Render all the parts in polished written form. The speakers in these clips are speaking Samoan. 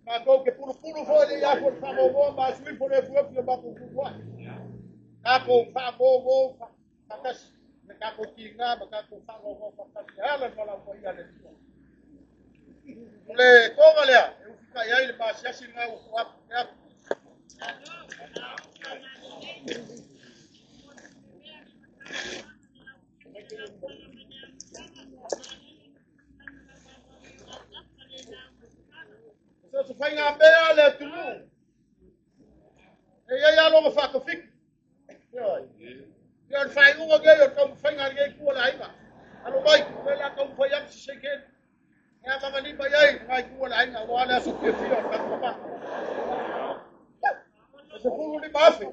Mātou ke pulupulu foi le ia fo whamomoa ma sui fo le fuefu o mākou kukua. Kākou whamomo whakatasi, me kākou ki ngā ma kākou whamomo whakatasi. Ala no lau ia le tua. O le tonga lea, e ufika iai le maasiasi ngā uku apu te apu. Se whainga mea le atunu. E ia aloga whakawhiki. Ia le whaingunga ngei o tau whainga ngei kua le ainga. Alo mai, me la tau whai atu se ken. Ngā mangani mai ai, ngai kua le ainga, wā le aso kia whia o tau papa. E se fulu ni maafe.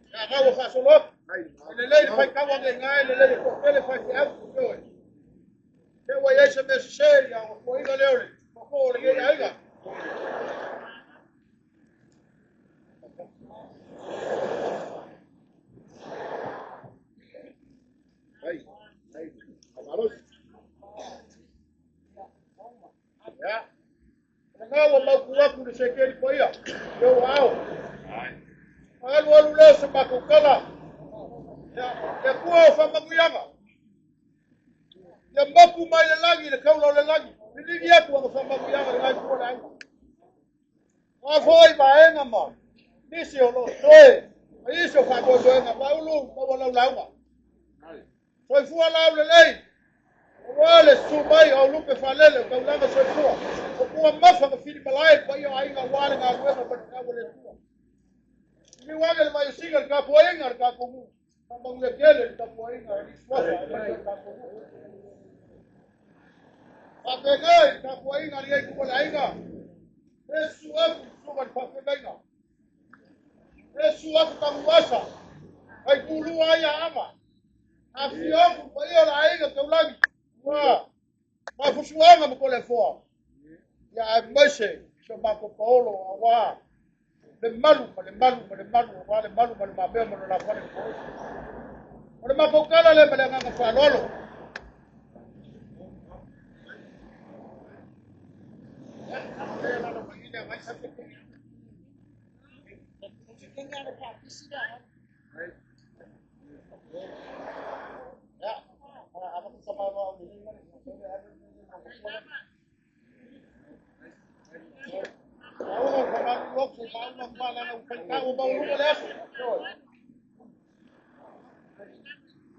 Ngā ngau o whasolop. Le lei le whai kawa ngai ngai, le lei ko pele whai te au kutoe. Te wai ei se mea se ia o kua inga leo le, ko ko o le ngei ainga. Ia. Ngā ua mauku aku le sekeli po ia, leo ao. Alu alu leo se makukala. Ia kua o whamanuianga. Ia mapu mai le langi, le kaula o le langi. Liligi atu anga whamanuianga le ngai kua le ainga. Ngā foi vaenga ma. Nisi o lo toe. Ma isi o whakoetoenga. Maulu, maua lau launga. Soifua lau le lei. O roa le sumai au lupe whalele o kaulanga soifua. O kua mafa ka whiri malae pa ia ainga wale ngā ruenga pa te kaua le tua. Ni wale le maiusinga le kapuainga le kapumu. Kamanguia kele le kapuainga le suafa le kapumu. Papengai le kapuainga le ei kuwa le ainga. E suafu suka le papengainga. E suafu tamuasa. Ai kulua ai ama. A fioku pa ia la ainga taulangi. Ua. Mafusuanga mo le foa. Ia ai maise so mako paolo awa. Le malu, le malu, le malu, le malu, le mabea, le la fale. O le mapokala le mele nganga whalolo.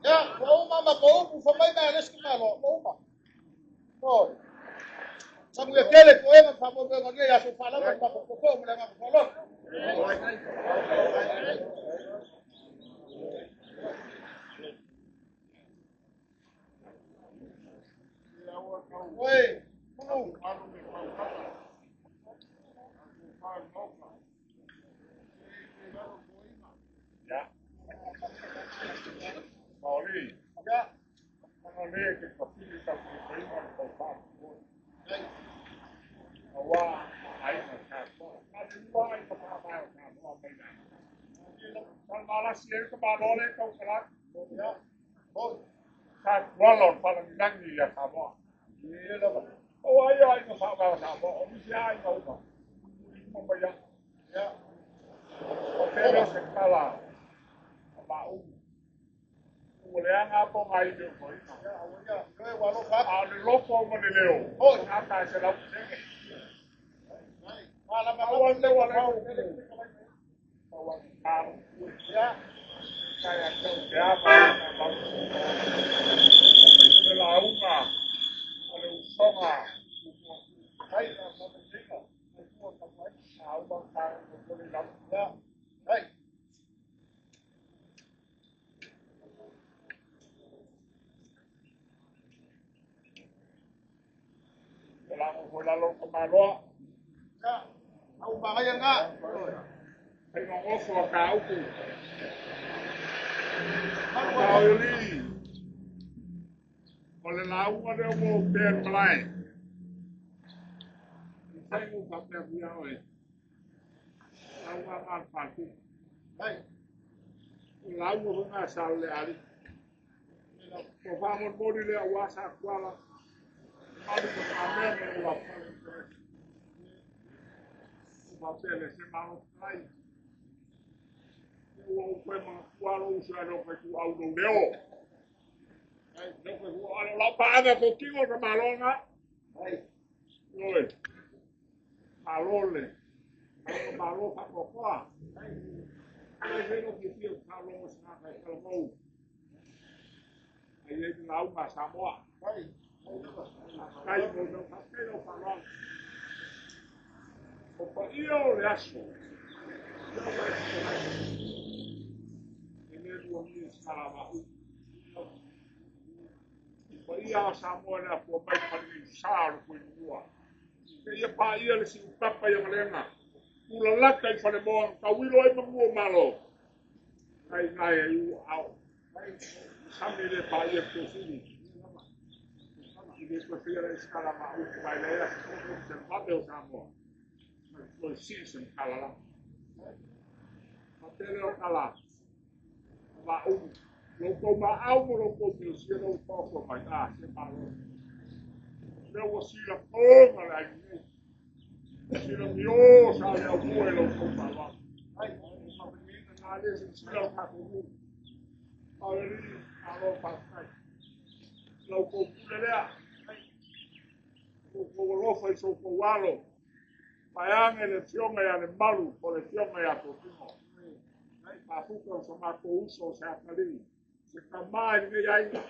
Ya, o uma ma ko u fa mai ma leski ma lo, o uma. No. Samu ya kele ko e ma fa mo ngo ya so fa la ma ko ko mo la ma fa lo. Oi, Ana le ke kapili ka kuipaima le paupā awa ai ma ka ka lua ai ka pā o ka moa mai na. Sa malasi e ka malo le kau kala. Sa kuala o palagilangi ia ka moa. O ai ai ma fa ma sa mo o misi ai ma uma. Ma ma ya. O pere se kala. Ma u. Ua leaga po ngai le mo ina. A le loko ma le leo. A ka se lau senge. Awa le wa le o. Awa ka. Kai a tau te ama na mau. O le lauga. O le usoga. Ai na ma me tinga. Ai ua ka mai. A uma ka o le lau. O la mo la lo ko maloa. Au magaia nga. Hei ngā ngofo a ka uku. Ka oli. O le lauga lea mo pea le malae. I whaingu ka pea kuia oe. Lauga ngā le pāku. O lauga fo ngā sa le ali. O whamon lea ua sa kuala. Malu ko ngā mea me ua whale. O whapele se malo kai. Ua upe ma kualo usa lo kai ku au lo leo. Ai lo kai ku alo la pa ko kingo ka malonga. Oi. Malole. Malo malo fa ko koa. Ai se no ki fio ka lo sa kai ka mo. Ai e lau ma Samoa. Kai mo no ka kai lo fa lo. O pa ia o le aso. E le lua mi sa ma u. O ia o Samoa le apo mai pali sa lo ko ua. Ke ia pa ia le si papa ia malenga. Ula laka i fale moa ka wilo ai mangu malo. Kai ngai ai u au. Sami le pa ia ko sini. I le ko fia le skala ma u mai le ia se se pape o Samoa. O si se kala la. Patele o kala. Ma u lo ko ma au mo lo ko mi si lo pa ko mai a se malo. Le o si la ponga la ni. Si la mi o sa le au mo lo ko ma la. Ai ma mi na le si la ka ko mu. A le ni a lo pa kai. Lo ko pu le lea. Ko ko lo fa so ko walo. Paeange le fionga ia le malu, o le fionga ia tōtingo. Mafuka o sa mākou uso o se akalii. Se ka mai nei ainga.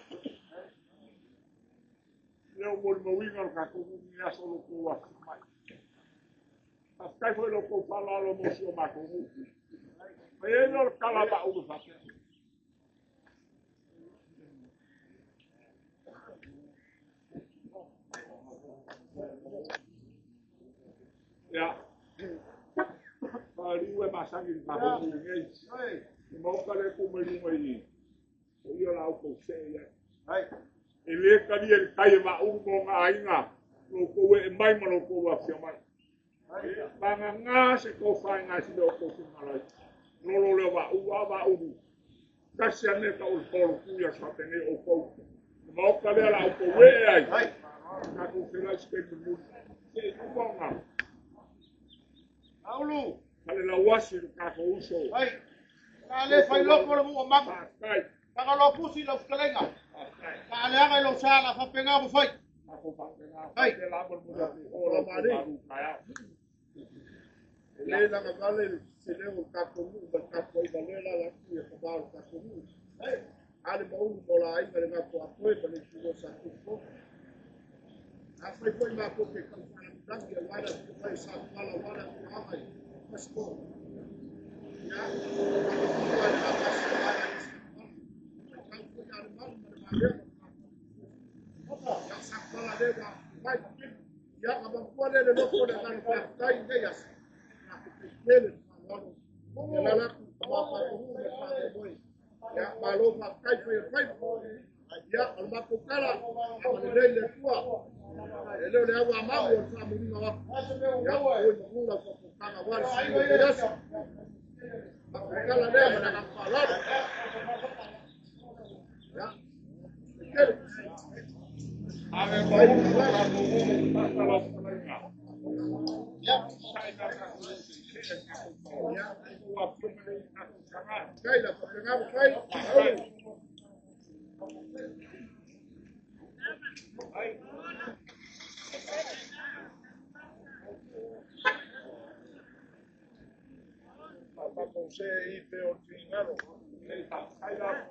Leo moli mawinga o ka kuku ni aso lo kou afi mai. Whafkai foi lo kou whalalo mo si o mākou muku. Mai e no kala ma ulu whapea. Ia. Whariu e masangi ni kākou mu nei. I mauka le kou mai lunga i. O ia la au kou se ia. E le kari e le kai e ma ulu mo ngā ainga. Lo kou e mai ma lo kou afia mai. Panga ngā se kou whai ngā si leo kou singalai. Lolo leo wa ua wa ulu. Kasi ane ka ulu polo kuia sa tene o kou. Mauka lea la au kou e ai. Kākou whirai se kei muli. Se i umonga. Aulu. Hale lauasi le kākou uso. Ka le fai loko le mua mangu. Whafkai. Ka lo pusi lau futalenga. Whafkai. Ka aleanga i lau sa la whapenga mo fai. Kākou whapenga. Ai. Te la mo mo o la maru kai au. Le langa vale se leo o kākou mu ma kākou i vale la la ku e ka o kākou mu. Ale maulu mo la ai ma le ngā po atoe ma le tuo sa kupo. A fai foi ma ko ke kau wharangi a wara ku mai sa kuala wara ku amai. Masko. Ia, wara a kasi wara i sa kuala. Kau foi ale malu ma le malea ma le ia sa kuala le wa mai. Ia ka mampua le le loko le ngalo whakatai nei asa. Ngā ko te kele whalalo. Ia lala ku ka māpā hu me whānau moe. Ia, malo whakatai whai o whai. Ia, o le matou tala, agalelei le Atua. E le o le au amagu o le faamuliga o atu. Ia, oi manu lau faafofoga aua le sui o lenei aso. Matou tala lea ma le agaga faaaloalo. Ia, tele. Ave maulu lo tatou nuu ma lau fetalaiga. Sai na tatou se se tatou tala. Ia, Ua afio mai nei tatou taga. Kai la faapena fai. Aulu. Ai. Matou se i pe o fingalo. Nei faafetai lava.